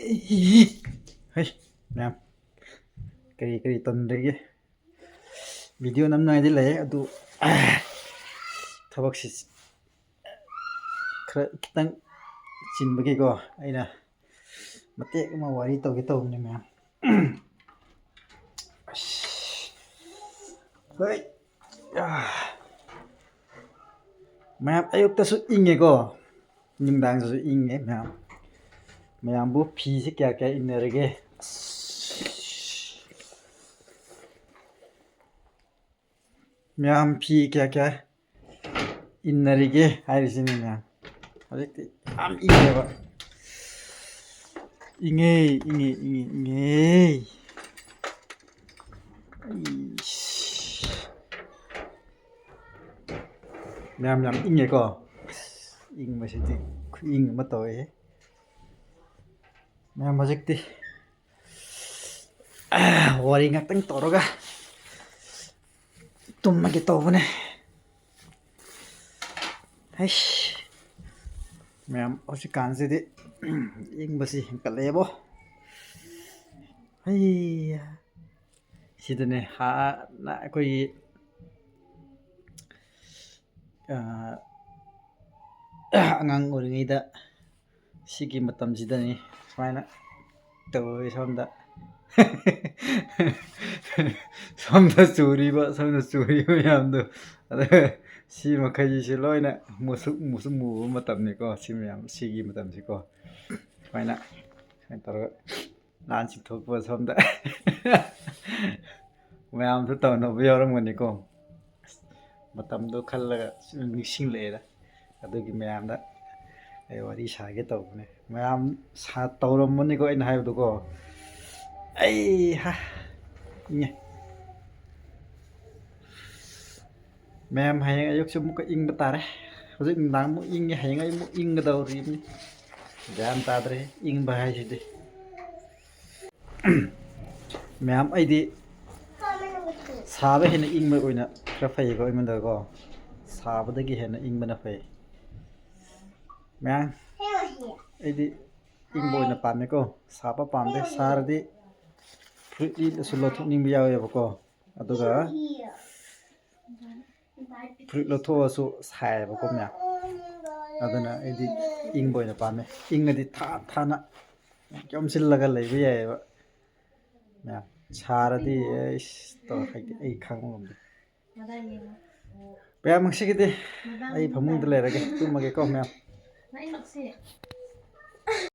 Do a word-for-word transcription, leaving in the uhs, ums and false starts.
ꯍꯩ, ꯃꯌꯥꯝ, ꯀꯔꯤ ꯀꯔꯤ ꯇꯧꯅꯔꯤꯒꯦ? ꯚꯤꯗꯤꯑꯣ ꯅꯝꯅꯉꯥꯏꯗꯤ ꯂꯩ, ꯑꯗꯨ ꯊꯕꯛꯁꯤ ꯈꯔ ꯈꯤꯇꯪ ꯆꯤꯟꯕꯒꯤꯀꯣ, ꯑꯩꯅ ꯃꯇꯦꯛ ꯑꯃ ꯋꯥꯔꯤ ꯇꯧꯒꯦ ꯇꯧꯕꯅꯦ, ꯃꯌꯥꯝ꯫ ꯑꯁ, ꯍꯣꯏ꯫ ꯑꯥ꯫ ꯃꯌꯥꯝ, ꯑꯌꯨꯛꯇꯁꯨ ꯏꯪꯉꯦꯀꯣ, ꯅꯨꯡꯗꯥꯡꯗꯁꯨ ꯏꯪꯉꯦ, ꯃꯌꯥꯝ꯫ ꯃꯌꯥꯝꯕꯨ ꯐꯤꯁꯦ ꯀꯌꯥ ꯀꯌꯥ ꯏꯟꯅꯔꯒꯦ? ꯑꯁ꯫ ꯃꯌꯥꯝ, ꯐꯤ ꯀꯌꯥ ꯀꯌꯥ ꯏꯟꯅꯔꯤꯒꯦ ꯍꯥꯏꯔꯤꯁꯤꯅꯤ, ꯃꯌꯥꯝ꯫ ꯍꯧꯖꯤꯛꯇꯤ ꯌꯥꯝ ꯏꯪꯉꯦꯕ꯫ ꯏꯪꯉꯦ, ꯏꯪꯉꯦ, ꯏꯪꯉꯦ, ꯏꯪꯉꯦ꯫ ꯑꯩꯁ꯫ ꯃꯌꯥꯝ, ꯌꯥꯝ ꯏꯪꯉꯦꯀꯣ꯫ ꯏꯪꯕꯁꯤꯗꯤ ꯈꯨꯏꯪ ꯑꯃ ꯇꯧꯋꯦꯍꯦ꯫ ꯃꯌꯥꯝ, ꯍꯧꯖꯤꯛꯇꯤ ꯋꯥꯔꯤ ꯉꯥꯛꯇꯪ ꯇꯧꯔꯒ ꯇꯨꯝꯃꯒꯦ ꯇꯧꯕꯅꯦ꯫ ꯍꯩꯁ꯫ ꯃꯌꯥꯝ, ꯍꯧꯖꯤꯛꯀꯥꯟꯁꯤꯗꯤ ꯏꯪꯕꯁꯤ ꯍꯦꯟꯀꯠꯂꯛꯑꯦꯕꯣ꯫ ꯍꯩ꯫ ꯁꯤꯗꯅꯦ ꯍꯥꯟꯅ ꯑꯩꯈꯣꯏꯒꯤ, ꯑ, ꯑꯉꯥꯡ ꯑꯣꯏꯔꯤꯉꯩꯗ ꯁꯤꯒꯤ ꯃꯇꯝꯁꯤꯗꯅꯤ ꯁꯨꯃꯥꯏꯅ ꯇꯧꯔꯤ ꯁꯣꯝꯗ꯫ ꯁꯣꯝꯗ ꯆꯨꯔꯤꯕ, ꯁꯣꯝꯗ ꯆꯨꯔꯤꯕ ꯃꯌꯥꯝꯗꯣ꯫ ꯑꯗ ꯁꯤ ꯃꯈꯩꯁꯤꯁꯨ ꯂꯣꯏꯅ ꯃꯨꯁꯨꯛ ꯃꯨꯁꯨꯛ ꯃꯨꯕ ꯃꯇꯝꯅꯤꯀꯣ, ꯁꯤ ꯃꯌꯥꯝ, ꯁꯤꯒꯤ ꯃꯇꯝꯁꯤꯀꯣ꯫ ꯁꯨꯃꯥꯏꯅ, ꯁꯨꯃꯥꯏꯅ ꯇꯧꯔꯒ ꯂꯥꯟ ꯆꯤꯡꯊꯣꯛꯄ ꯁꯣꯝꯗ꯫ ꯃꯌꯥꯝꯁꯨ ꯇꯧꯅꯕ ꯌꯥꯎꯔꯝꯒꯅꯤꯀꯣ꯫ ꯃꯇꯝꯗꯣ ꯈꯜꯂꯒ ꯁꯨꯝ ꯅꯤꯡꯁꯤꯡꯂꯛꯑꯦꯗ꯫ ꯑꯗꯨꯒꯤ ꯃꯌꯥꯝꯗ ꯑꯩ ꯋꯥꯔꯤ ꯁꯥꯒꯦ ꯇꯧꯕꯅꯦ꯫ ꯃꯌꯥꯝ ꯁꯥ-, ꯇꯧꯔꯝꯃꯅꯤꯀꯣ ꯑꯩꯅ ꯍꯥꯏꯕꯗꯣꯀꯣ꯫ ꯑꯩ ꯍꯥ, ꯏꯪꯉꯦ꯫ ꯃꯌꯥꯝ, ꯍꯌꯦꯡ ꯑꯌꯨꯛꯁꯨ ꯑꯃꯨꯛꯀ ꯏꯪꯕ ꯇꯥꯔꯦ꯫ ꯍꯧꯖꯤꯛ ꯅꯨꯡꯗꯥꯡ ꯑꯃꯨꯛ ꯏꯪꯉꯦ, ꯍꯌꯦꯡ ꯑꯩ ꯑꯃꯨꯛ ꯏꯪꯒꯗꯧꯔꯤꯕꯅꯤ꯫ ꯒ꯭ꯌꯥꯟ ꯇꯥꯗ꯭ꯔꯦ ꯏꯪꯕ ꯍꯥꯏꯁꯤꯗꯤ꯫ ꯃꯌꯥꯝ, ꯑꯩꯗꯤ ꯁꯥꯕ ꯍꯦꯟꯅ ꯏꯪꯕ ꯑꯣꯏꯅ ꯈꯔ ꯐꯩꯌꯦꯀꯣ ꯑꯩꯉꯣꯟꯗꯀꯣ꯫ ꯁꯥꯕꯗꯒꯤ ꯍꯦꯟꯅ ꯏꯪꯕꯅ ꯐꯩ꯫ ꯃꯌꯥꯝ, ꯑꯩꯗꯤ ꯏꯪꯕ ꯑꯣꯏꯅ ꯄꯥꯝꯃꯦꯀꯣ꯫ ꯁꯥꯕ ꯄꯥꯝꯗꯦ꯫ ꯁꯥꯔꯗꯤ ꯐꯨꯔꯤꯠ ꯂꯤꯠꯂꯁꯨ ꯂꯧꯊꯣꯛꯅꯤꯡꯕ ꯌꯥꯎꯋꯦꯕꯀꯣ꯫ ꯑꯗꯨꯒ ꯐꯨꯔꯤꯠ ꯂꯧꯊꯣꯛꯑꯁꯨ ꯁꯥꯏꯌꯦꯕꯀꯣ ꯃꯌꯥꯝ꯫ ꯑꯗꯨꯅ ꯑꯩꯗꯤ ꯏꯪꯕ ꯑꯣꯏꯅ ꯄꯥꯝꯃꯦ꯫ ꯏꯪꯉꯗꯤ ꯊꯥ ꯊꯥꯅ ꯌꯣꯝꯁꯤꯜꯂꯒ ꯂꯩꯕ ꯌꯥꯏꯌꯦꯕ ꯃꯌꯥꯝ꯫ ꯁꯥꯔꯗꯤ ꯑꯩꯁ ꯇꯧ ꯍꯥꯏꯗꯤ ꯑꯩ ꯈꯥꯡꯕ ꯉꯝꯗꯦ꯫ ꯃꯌꯥꯝ ꯉꯁꯤꯒꯤꯗꯤ ꯑꯩ ꯐꯃꯨꯡꯗ ꯂꯩꯔꯒꯦ, ꯇꯨꯝꯃꯒꯦꯀꯣ ꯃꯌꯥꯝ꯫